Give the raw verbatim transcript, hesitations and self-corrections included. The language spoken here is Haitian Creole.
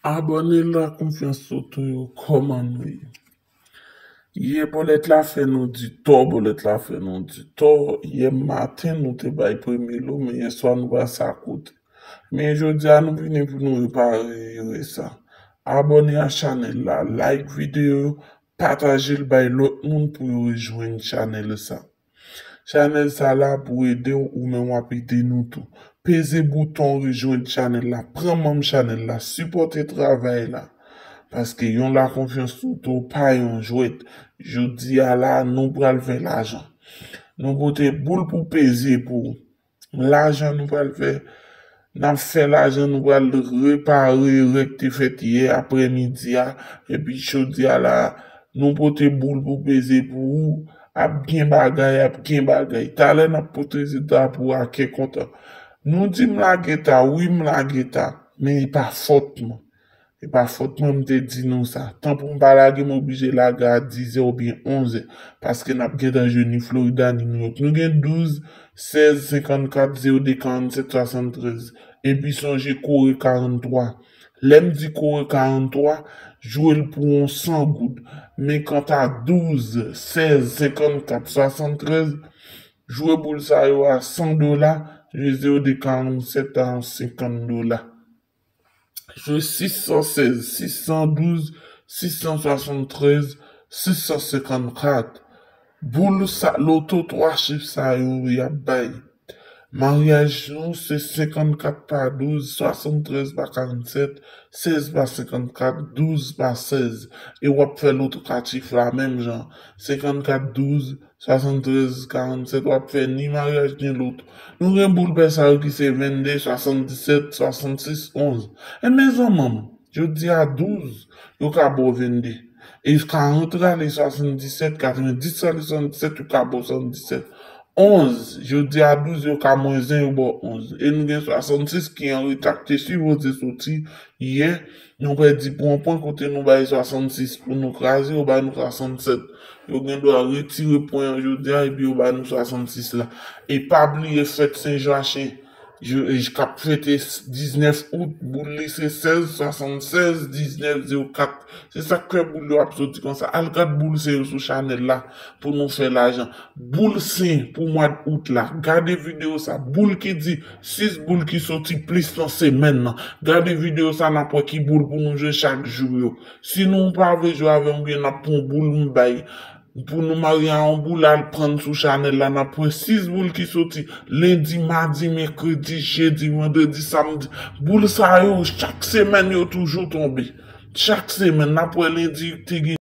Abòne la Konfyans Loto yo, kòman nou ye? Yè bòlèt la fè nou di tò, bòlèt la fè nou di tò. Yè maten nou te bay premye lo, men yè swa nou pase akote. Men jodi a nou vini pou nou repare erè sa. Abòne a chanèl la, like videyo, pataje l bay lòt moun pou yo rejwenn chanèl sa. Chanèl sa la pou ede w, ou menm w ap ede nou tou. Peze bouton rejwenn chanèl la, pran manm chanèl la, sipòte travay la. Paske yon Lakonfyans Loto pa yon jwèt. Jodi a la, nou pral fè lajan. Nou pote boul pou peze pou ou. Lajan nou pral fè. N ap fè lajan, nou pral repare erè k te fèt yè aprèmidi a. Epi jodi a la, nou pote boul pou peze pou ou. Ap gen bagay, ap gen bagay. Talè n ap pote rezilta pou ou a kè kontan. Nou di m lage ta, wi m lage ta. Men e pa fòt mwen. E pa fòt mwen m te di nou sa. Tan pou m pa lage, m oblije lage a dizè oubyen onzè. Paske n ap gentan jwe ni Florida, ni New York. Nou gen douz, sèz, senkannkat, zewo de, karannsèt, swasanntrèz. Epi sonje kore karanntwa. Lè m di kore karanntwa, jwe l pou yon san goud. Men kanta douz, sèz, senkannkat, swasanntrèz, jwe boul sa yo a san dola, jwe zewo de, karannsèt a senkant dola. Jwe sis san sèz, sis san douz, sis san swasanntrèz, sis san senkannkat. Boul sa, loto twa chif sa yo, y ap bay. Maryaj nou se senkannkat pa douz, swasanntrèz pa karannsèt, sèz pa senkannkat, douz pa sèz. E w ap fè loto kat chif la menm jan. Senkannkat douz, swasanntrèz karannsèt, w ap fè ni maryaj ni loto. Nou gen boul pè sa yo ki se vennde, swasanndisèt, swasannsis, onz. E men zanmi m, jodi a douz, yo ka ba w vennde. E karant rale swasanndisèt, katrevenndis rale swasanndisèt, yo ka ba w swasanndisèt. Onz, jodi a douz, yo ka mwen zen, yo ba w onz. E nou gen swasannsis ki an reta, ki te sipoze soti yè. Nou pèdi pou yon pwen kote nou bay swasannsis pou nou kraze, yo ba nou swasannsèt. Yo gen dwa retire pwen an jodi a epi yo ba nou swasannsis la. E pa bliye fèt Sen Jwachen. Je, je, k ap fete s-, diznèf out, boul li se sèz swasannsèz diznèf zewo kat. Se sa k fè boul yo ap soti konsa. Al gad boul se yo sou chanèl la pou nou fè lajan. Boul sen pou mwa d out la. Gade videyo sa. Boul ki di sis boul ki soti plis nan semèn nan. Gade videyo sa, n ap wè ki boul pou nou jwe chak jou yo. Si nou pa vle jwe avè m, byen n ap pran boul m bay. Pou nou marye a yon boul, al pran sou chanèl la, n ap wè sis boul ki soti lendi, madi, mèkredi, jedi, vandredi, samdi. Boul sa yo, chak semèn yo toujou tonbe. Chak semèn, n ap wè lendi te gen